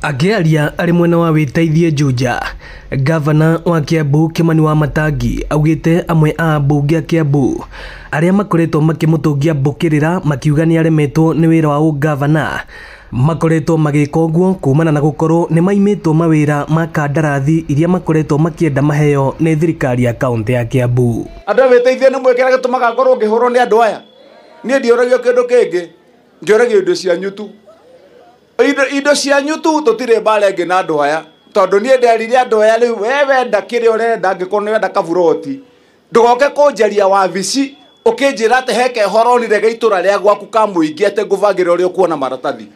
Akĩaria arĩ mwena wa wĩteithie Juja, gavana wa Kiambu Kimani Wamatangi augĩte amwe a ambunge a Kiambu arĩa makoretwo makĩmũtũngia mbũkĩrĩra makiuga nĩ aremetwo nĩ wĩra wa ũgavana makoretwo magĩka ũguo kumana na gũkorwo nĩ maimĩtwo mawĩra ma kandarathi iria makoretwo makĩenda maheo nĩ thirikari ya kaunti ya Kiambu. Andũ a wĩteithie nĩ mwĩkĩra gĩtũmaga ngorwo ngĩhũrwo nĩ andũ aya. Niĩ ndiũragio kĩndũ kĩngĩ, njũragio indo cianyu tu. Indo cianyu tu tũtirĩ mbara ĩngĩ na andũ aya, tondũ niĩ nderire andũ aya rĩu we wenda kĩrĩa ũrenda, angĩkorwo nĩ wenda kaburoti ndũgoke kũnjaria wabici ũkĩnjĩra atĩ he kehoro onire ga itũra rĩa gwaku ka mũingĩ atĩ ngũbangĩre ũrĩa ũkuona maratathi.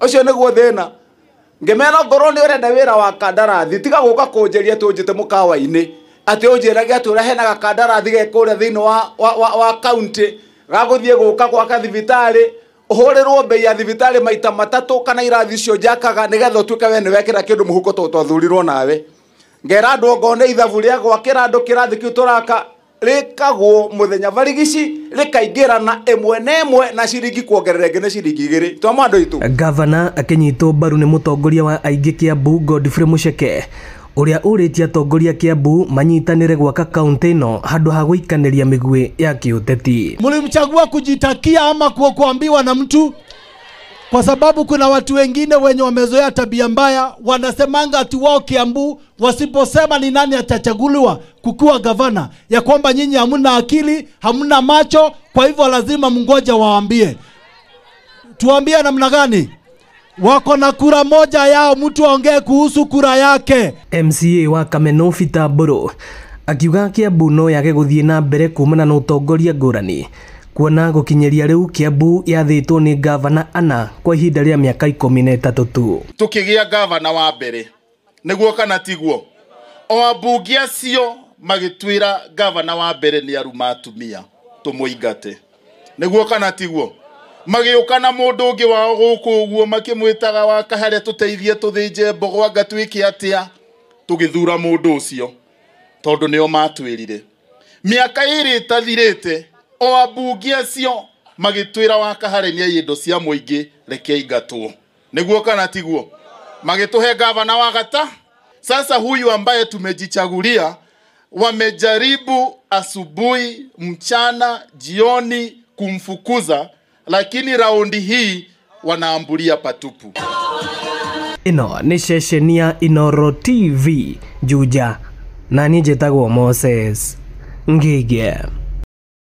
Ũcio nĩguo thĩna. Ngĩmera ngorwo nĩ ũrenda wĩra wa kandarathi tiga gũka kũnjaria atĩ ũnjĩte mũkawa-inĩ atĩ ũnjĩrage atĩ ũrĩa hena gakandarathi ge kũrĩa thĩinĩ wa kaunti gagũthiĩ gũka gwaka thibitarĩ ũhũrĩrwo bei ya thibitarĩ maita matatũ kana irathi icio njakaga nĩgetha ũtuĩke we nĩwekĩra kĩndũ mũhuko tondũ twathurirwo nawe. Ngera andũ ongorwo nĩ ithabu rĩa gwakĩra andũ kĩrathi kĩu tũraka rĩkagwo mũthenya barigici rĩkaingĩrana ĩmwe na ĩmwe na ciringi kuongerera ĩngĩ nĩ ciringi igĩrĩ. Twama andũ aitũ. Gavana akĩnyitwo mbaru nĩ mũtongoria wa aingĩ Kiambu Godfrey Mucheke ũrĩa ũrĩtie atongoria Kiambu manyitanĩre gwaka kaunti ĩno handũ ha gũikanĩria mĩguĩ ya kĩũteti. Mlimchagua kujitakia ama kuambiwa na mtu? Kwa sababu kuna watu wengine wenye wamezoea tabia mbaya, wanasemanga ati wao Kiambu wasiposema ni nani atachaguliwa kukuwa gavana, ya kwamba nyinyi hamna akili, hamna macho, kwa hivyo lazima mngoje waambie. Tuambie namna gani? Wako na kura moja yao, mtu aongee kuhusu kura yake. MCA wa Kameno Peter Mburu akiuga Kiambu no yage gũthiĩ na mbere kumana na ũtongoria ngũrani kuona gũkinyĩria rĩu Kiambu yathĩtwo nĩ gavana ana kwa ihinda rĩa mĩaka 13 tu. Tukĩgĩa gavana wa mbere nĩguo kana tiguo, o ambunge acio magĩtwĩra gavana wa mbere nĩ aruma atumia tũmũingate, nĩguo kana tiguo. Magĩũka na mũndũ ũngĩ wao gũkũ ũguo makĩmwĩtaga wa Kaharĩa tũteithie tũthĩnje mbogo anga twĩke atĩa, tũgĩthura mũndũ ũcio tondũ nĩo matwĩrire. Mĩaka ĩrĩ ĩtathirĩte o ambunge acio magĩtwĩra wa Kaharĩa nĩ indo cia mũingĩ reke ingatwo, nĩguo kana tiguo. Magĩtũhe gavana wa gata. Sasa huyu ambaye tumejichagulia wamejaribu asubuhi, mchana, jioni kumfukuza, lakini raundi hii wanaambulia patupu. Ĩno nĩ ceceni ya Inooro TV Juja, na niĩ njĩtagwo Moses Ngige.